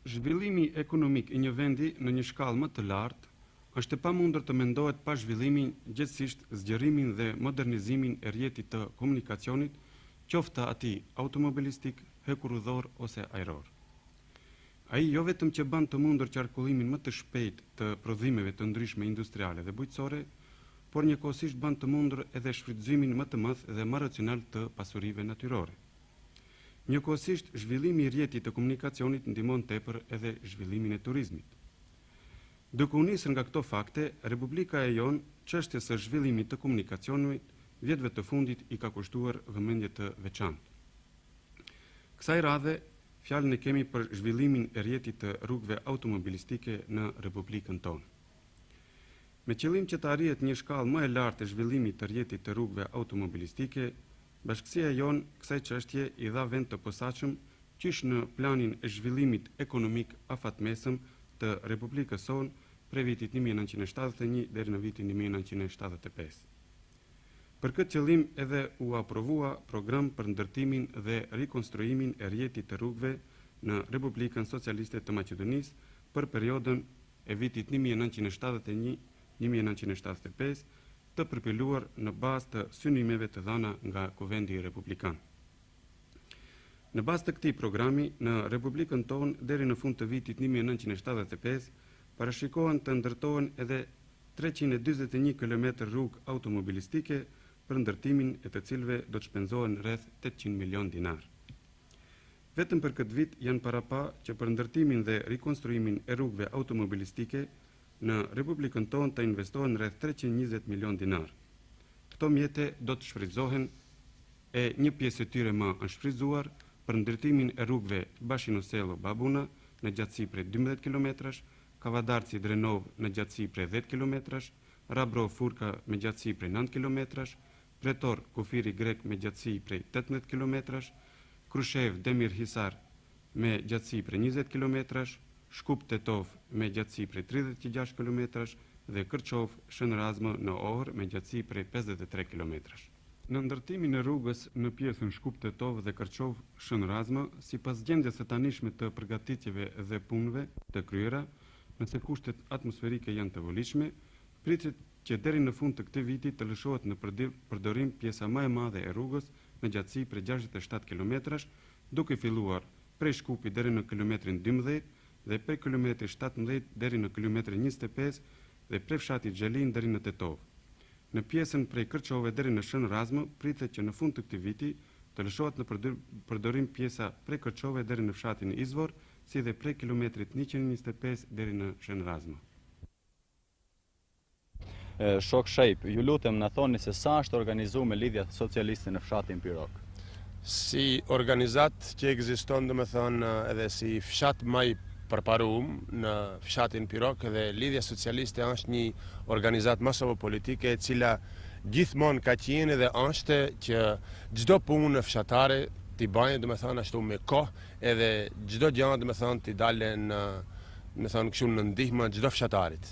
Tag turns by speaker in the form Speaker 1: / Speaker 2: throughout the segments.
Speaker 1: Zhvillimi ekonomik i një vendi në një shkallë më të lartë është e pamundur të mendohet pa zhvillimin, gjegjësisht zgjerimin dhe modernizimin e rrjetit të komunikacionit, qoftë të atij automobilistik, hekurudhor ose ajror. Ai jo vetëm që bën të mundur qarkullimin më të shpejtë të prodhimeve të ndryshme industriale dhe bujqësore, por njëkohësisht bën të mundur edhe shfrytëzimin më të madh dhe më racional të pasurive natyrore. Njëkohësisht, zhvillimi i rrjetit të komunikacionit ndihmon tepër edhe zhvillimin e turizmit. Duke u nisur nga këto fakte, Republika e jonë çështjes së zhvillimit të komunikacionit vjetëve të fundit i ka kushtuar vëmendje të veçantë. Kësaj radhe, fjalën e kemi për zhvillimin e rrjetit të rrugëve automobilistike në Republikën tonë. Me qëllim që të arrihet një shkallë më e lartë e zhvillimit të rrjetit të rrugëve automobilistike, Bashkësia jonë kësaj çështje i dha vend të posaçëm qysh në planin e zhvillimit ekonomik afatmesëm të Republikës sonë prej vitit 1971 deri në vitin 1975. Për këtë qëllim edhe u aprovua program për ndërtimin dhe rikonstruimin e rrjetit të rrugëve në Republikën Socialiste të Maqedonisë për periodën e vitit 1971 1975 të përpiluar në bazë të synimeve të dhana nga Kuvendi Republikan. Në bazë të këtij programi, në Republikën tonë deri në fund të vitit 1975 parashikohen të ndërtohen edhe 341 kilometër rrugë automobilistike për ndërtimin e të cilëve do të shpenzohen rreth 800 milion dinar. Vetëm për këtë vit janë parapa që për ndërtimin dhe rikonstruimin e rrugëve automobilistike Në Republikën tonë të investohen rreth 320 milionë dinarë. Këto mjete do të shfrytëzohen e një pjesë e tyre më është shfrytëzuar për ndërtimin e rrugëve Bashino Sello Babuna në gjatësi prej 12 kilometrash, Kavadarci Drenovë në gjatësi prej 10 kilometrash, Rabrovë Furka me gjatësi prej 9 kilometrash, Pretor Kufiri Grek me gjatësi prej 18 kilometrash, Krushevë Demir Hisar me gjatësi prej 20 kilometrash, Shkup Tetovë me gjatësi prej 36 kilometrash dhe Kërçovë Shën Razmë në Ohër me gjatësi prej 53 kilometrash. Në ndërtimin e rrugës në pjesën Shkup Tetovë dhe Kërçovë Shën Razmë, sipas gjendjes së tanishme të përgatitjeve dhe punëve të kryera, nëse kushtet atmosferike janë të volitshme, pritet që deri në fund të këtij viti të lëshohet në përdorim pjesa më e madhe e rrugës në gjatësi prej 67 kilometrash, duke filluar prej Shkupit deri në kilometrin 12 dhe prej kilometrit 17 deri në kilometrin 25 dhe prej fshatit Zhelinë deri në Tetovë. Në pjesën prej Kërçove deri në Shën Razmë pritet që në fund të këtij viti të lëshohet në përdorim pjesa prej Kërçove deri në fshatin Izvor, si dhe prej kilometrit 125 deri në Shën Razmë.
Speaker 2: Shok Shaip, ju lutem na thoni se sa është organizuar lidhja socialiste në fshatin Pirok.
Speaker 3: Si organizat që ekziston, domethënë, edhe si fshat ma i përparum në fshatin Pirok dhe lidhja socialiste është një organizat masovo politike e cila gjithmonë ka qenë dhe është që çdo punë fshatare t'i bajë, domethënë, ashtu me kohë edhe çdo gjë, domethënë, t'i dale në, domethënë, kështu në ndihmë çdo fshatarit.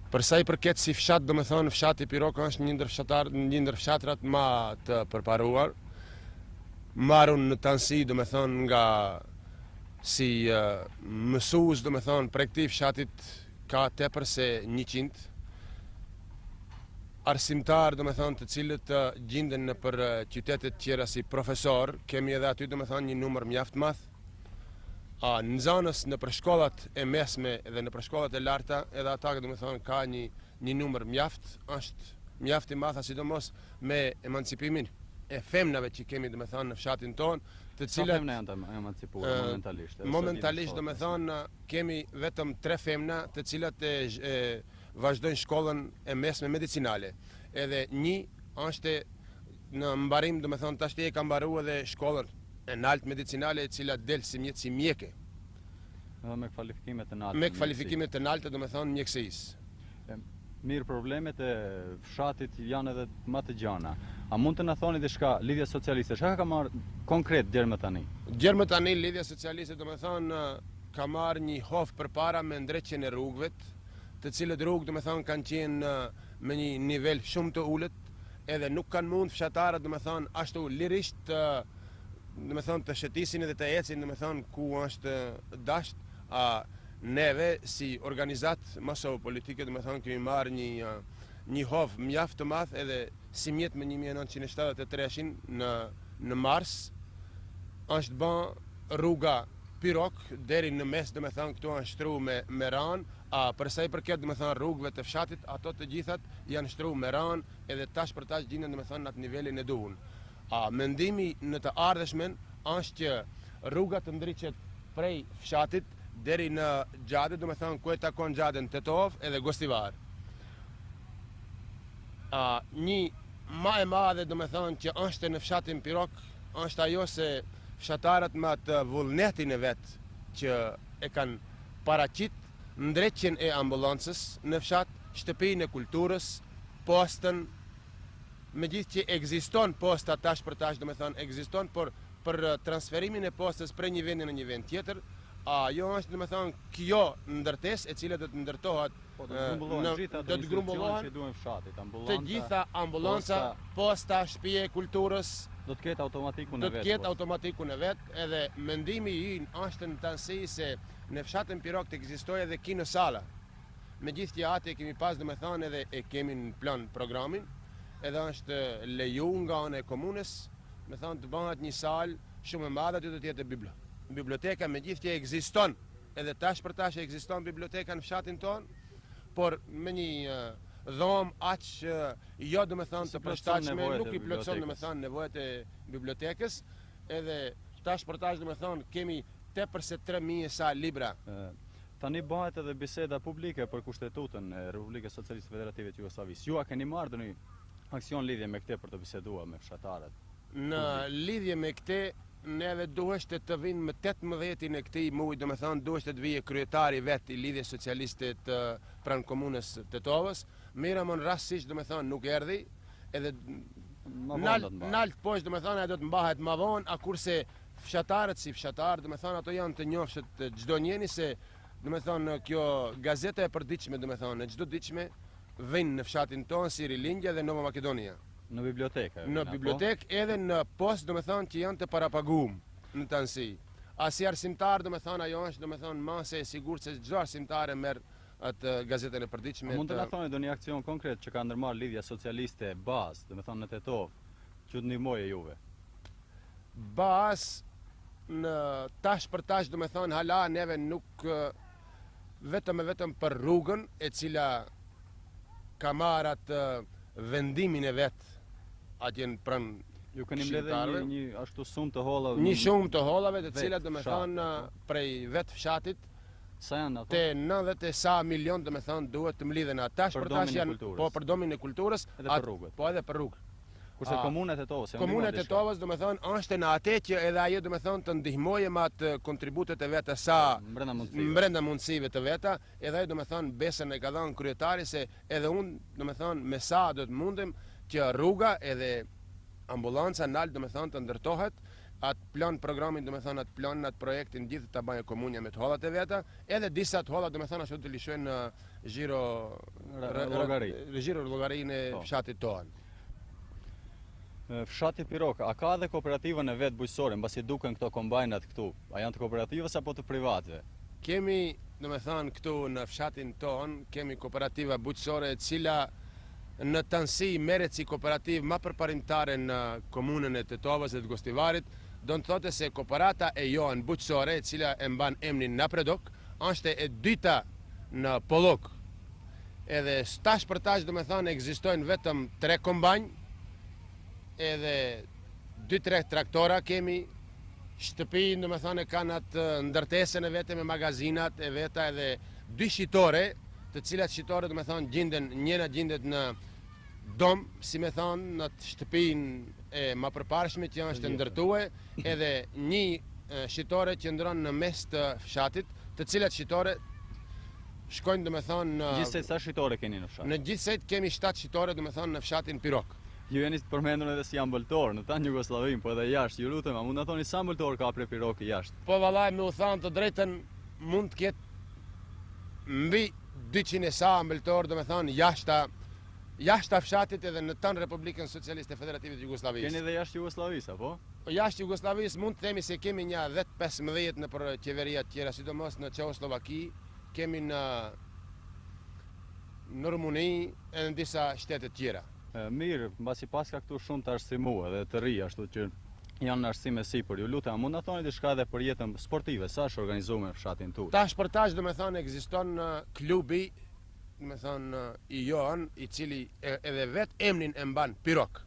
Speaker 3: Për sa i përket si fshat, domethënë, fshati Pirok është një ndër fshatar, një ndër fshatrat ma të përparuar, marrun në tansi, domethënë, nga si mësues, domethënë, prej këtij fshatit ka tepër se 100 arsimtar, domethënë, të cilët gjinden nëpër qytetet tjera si profesor, kemi edhe aty, domethënë, një numër mjaft madh. A nxënës nëpër shkollat e mesme dhe nëpër shkollat e larta, edhe ata, domethënë, ka një një numër mjaft, është mjaft i madh, sidomos me emancipimin e femnave që kemi, domethënë, në fshatin tonë, të cilat
Speaker 2: Sa femna janë të emancipuara momentalisht?
Speaker 3: Momentalisht, domethënë, kemi vetëm tre femna të cilat e, e vazhdojnë shkollën e mesme medicinale. Edhe një është në mbarim, domethënë tashti e ka mbaru edhe shkollën e naltë medicinale e cila del si mjet si mjeke.
Speaker 2: Edhe me kvalifikime të nalta.
Speaker 3: Me kvalifikime të nalta, domethënë mjekësisë.
Speaker 2: Mirë, problemet e fshatit janë edhe më të gjana. A mund të na thoni diçka Lidhja Socialiste, çka ka marrë konkret deri më tani?
Speaker 3: Deri më tani Lidhja Socialiste, domethënë ka marrë një hov përpara me ndreqjen e rrugëve, të cilët rrugë, domethënë kanë qenë me një nivel shumë të ulët, edhe nuk kanë mund fshatarët, domethënë ashtu lirisht të. Domethënë të shëtisin edhe të ecin, domethënë ku është dasht, a neve si organizatë masovo politike, domethënë kemi marrë një një hov mjaft të madh edhe simjet më 1973-shin në në mars është bë rruga Pirok deri në mes, domethënë këtu është shtru me me ranë, a për sa i përket domethënë rrugëve të fshatit, ato të gjithat janë shtru me ranë edhe tash për tash gjinden domethënë në atë nivelin e duhur. A mendimi në të ardhshmen është që rruga të ndriçet prej fshatit deri në xhade, domethënë ku e takon xhaden Tetovë edhe Gostivar. A një ma e madhe domethënë që është në fshatin Pirok është ajo se fshatarët me atë vullnetin e vet që e kanë paraqit ndreqjen e ambulancës në fshat, shtëpinë e kulturës, postën, Megjithë që ekziston posta tash për tash, domethënë ekziston, por për transferimin e postës prej një vendi në një vend tjetër, ajo është domethënë kjo ndërtesë e cila do të ndërtohet
Speaker 2: Po, do të grumbullohen të gjitha ato institucione që duhen fshatit,
Speaker 3: ambulanca, të gjitha ambulanca, posta, shtëpia e kulturës,
Speaker 2: do të ketë automatikun e
Speaker 3: vet. Do të ketë po. automatikun e vet, edhe mendimi ynë është në tanësi se në fshatin Pirok të ekzistojë edhe kino sala. Megjithë që atë e kemi pas domethënë edhe e kemi në plan programin, edhe është leju nga ana e komunës, domethënë të bëhet një salë shumë e madhe aty do të jetë biblioteka, megjithë që ekziston, edhe tash për tash ekziston biblioteka në fshatin tonë, por me një dhomë aq jo domethënë të përshtatshme, nuk i plotëson domethënë nevojat e bibliotekës, edhe tash për tash domethënë kemi tepër se 3000 e sa libra.
Speaker 2: Tani bëhet edhe biseda publike për Kushtetutën e Republikës Socialiste Federative të Jugosllavisë. Ju a keni marrë ndonjë aksion lidhje me këtë për të biseduar me fshatarët?
Speaker 3: Në lidhje me këtë, neve duheshte të vinë më 18-in e këtij muaji, domethënë duheshte të vijë kryetari vetë i Lidhjes Socialiste të pranë komunës Tetovës, mirëpo rastësisht domethënë nuk erdhi, edhe nalt nalt poshtë domethënë ajo do të mbahet më vonë, a kurse Fshatarët si fshatarë, domethënë ato janë të njofshët të çdo njeri se domethënë kjo gazeta e përditshme, domethënë e çdo ditshme vijnë në fshatin tonë si Rilindja dhe Nova Makedonia.
Speaker 2: Në bibliotekë.
Speaker 3: Në po? bibliotekë edhe në postë, domethënë që janë të parapagum në tanësi. A si arsimtar, domethënë ajo është, domethënë ma se e sigurt se çdo arsimtar e merr atë gazetën e përditshme.
Speaker 2: A mund të na thoni ndonjë aksion konkret që ka ndërmarrë Lidhja Socialiste bazë, domethënë në Tetovë, që të ndihmojë juve?
Speaker 3: Bazë në tash për tash domethënë hala neve nuk vetëm e vetëm për rrugën e cila ka marrë atë vendimin e vet atje në pranë
Speaker 2: Ju keni mbledhë një, një ashtu shumë të hollave.
Speaker 3: Një shumë të hollave të cilat domethënë po. prej vetë fshatit
Speaker 2: sa janë ato?
Speaker 3: Te 90 e sa milion domethënë duhet të mblidhen ata tash për tash janë po për domin e kulturës
Speaker 2: edhe për rrugët.
Speaker 3: Po edhe për rrugë.
Speaker 2: Kurse Komuna e Tetovës,
Speaker 3: Komuna e Tetovës, domethënë, është në atë që edhe ajo domethënë të ndihmojë me atë kontributet e veta sa
Speaker 2: brenda mundësive.
Speaker 3: Brenda mundësive të veta, edhe ajo domethënë besën e ka dhënë kryetari se edhe unë domethënë me sa do të mundem që rruga edhe ambulanca nalt domethënë të ndërtohet, atë plan programin domethënë atë plan atë projektin gjithë ta bëjë komunja me të hollat e veta, edhe disa të holla domethënë ashtu të lëshojnë në xhiro
Speaker 2: llogari.
Speaker 3: Xhiro llogarinë e po. fshatit tonë.
Speaker 2: Fshati Pirok, a ka edhe kooperativën e vet bujqësore, mbasi duken këto kombajnat këtu, a janë të kooperativës apo të privatëve?
Speaker 3: Kemi, domethënë, këtu në fshatin tonë, kemi kooperativa bujqësore e cila në tanësi merret si kooperativë ma përparimtare në komunën e Tetovës dhe të Gostivarit, do të thotë se kooperata e jonë bujqësore e cila e mban emrin Napredok, është e dyta në Pollog. Edhe tash për tash domethënë ekzistojnë vetëm tre kombajn, edhe dy tre traktora kemi, shtëpinë domethënë e kanë atë ndërtesën e vete me magazinat e veta edhe dy shitore, të cilat shitore domethënë gjinden, njëna gjindet në dom, si me thonë, në atë shtëpinë e ma përparshme që është ndërtue, edhe një shitore që ndron në mes të fshatit, të cilat shitore shkojnë domethënë
Speaker 2: në... Gjithsej sa shitore keni në
Speaker 3: fshat? Në gjithsej kemi 7 shitore domethënë në fshatin Pirok.
Speaker 2: Ju jeni të përmendur edhe si ambëltor në tanë Jugosllavinë, po edhe jashtë, ju lutem, a mund na thoni sa ambëltor ka prej Piroki
Speaker 3: jashtë? Po vallai me u thanë të drejtën mund të ketë mbi 200 e sa ambëltor, domethënë jashta. Jashta fshatit edhe në tanë Republikën Socialiste Federative të Jugosllavisë.
Speaker 2: Keni edhe jashtë Jugosllavisë, apo?
Speaker 3: Jashtë Jugosllavisë mund të themi se kemi nja 10-15 nëpër qeveria të tjera, sidomos në Çehoslovaki, kemi në në Rumuni e në disa shtete të
Speaker 2: tjera. Mirë, mbasi paska këtu shumë të arsimuar dhe të ri ashtu që janë në arsim e sipër, ju lutem, a mund na thoni diçka edhe për jetën sportive, sa është organizuar në fshatin
Speaker 3: tuaj? Tash për tash, domethënë ekziston klubi domethënë i jonë, i cili edhe vetë emnin e mban Pirok.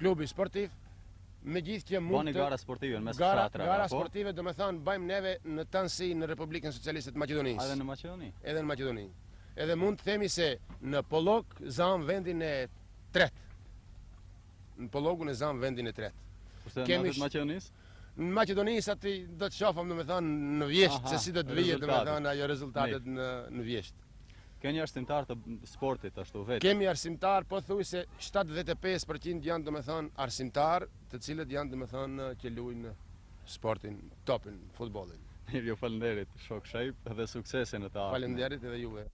Speaker 3: Klubi sportiv, megjithë që
Speaker 2: mund të... Bani gara sportive në mes gara, fshatrave,
Speaker 3: Gara apo? sportive, domethënë, bajmë neve në tanësi në Republikën Socialiste të Maqedonisë.
Speaker 2: Edhe në Maqedoni?
Speaker 3: Edhe në Maqedoni. Edhe mund të themi se në Pollog zamë vendin e tretë. Në Pollogun e zamë vendin e
Speaker 2: tretë. Kurse në atë të Maqedonisë?
Speaker 3: Në Maqedoni sa ti do të shohim domethënë në vjeshtë se si do të vihet domethënë ajo rezultatet në në
Speaker 2: vjeshtë. Keni arsimtar të sportit ashtu
Speaker 3: vetë? Kemi arsimtar pothuajse 75% janë domethënë arsimtar, të cilët janë domethënë që luajnë sportin, topin, futbollin.
Speaker 2: Mirë, ju faleminderit shok Shaip dhe suksese në të
Speaker 3: ardhmen. Faleminderit edhe juve.